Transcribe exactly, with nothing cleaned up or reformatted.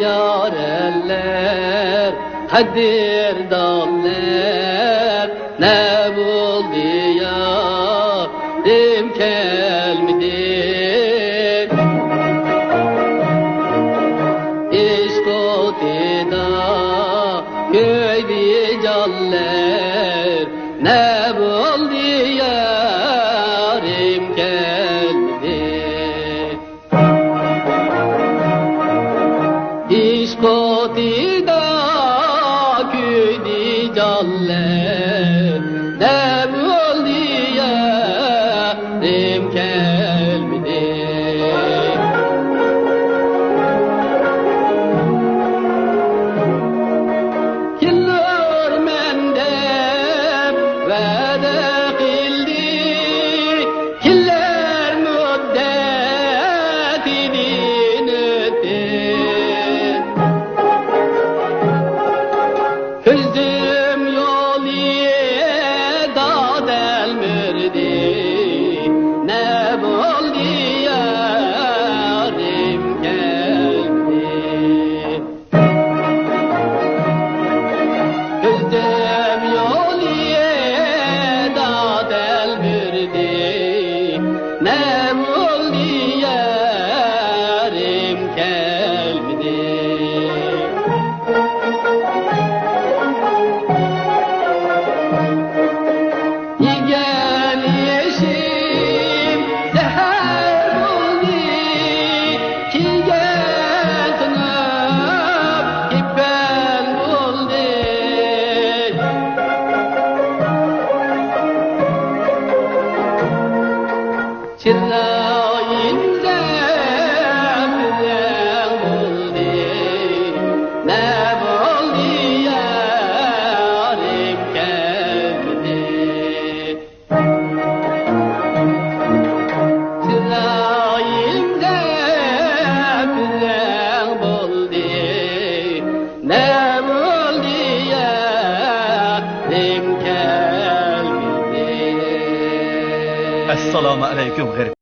يارەنلەر، قەدىردانلار، نە بولدى يارىم كەلمىدى؟ ئىشق ئوتىدا كۆيدى جانلار، نە بولدى يارىم كەلمىدى؟ ئىشق ئوتىدا كۆيدى جانلار، نە بولدى يارىم كەلمىدى؟ كېلەرمەن دەپ ۋەدە قىلدى، كېلەر مۇددەتىدىن ئۆتتى. كۆزۈم يولىدا تەلمۈردى، نە بولدى يارىم كەلمىدى؟ كۆزۈم يولىدا تەلمۈردى، نە بولدى يارىم كەلمىدى؟ يېگەن ئېشىم زەھەر بولدى، كىيگەن تونۇم كېپەن بولدى. چىرايىم زەبرەڭ بولدى، نە بولدى يارىم كەلمىدى؟ چىرايىم زەبرەڭ بولدى، نە بولدى يارىم كەلمىدى؟ ئەسسالامۇ ئەلەيكۇم، غېرىب.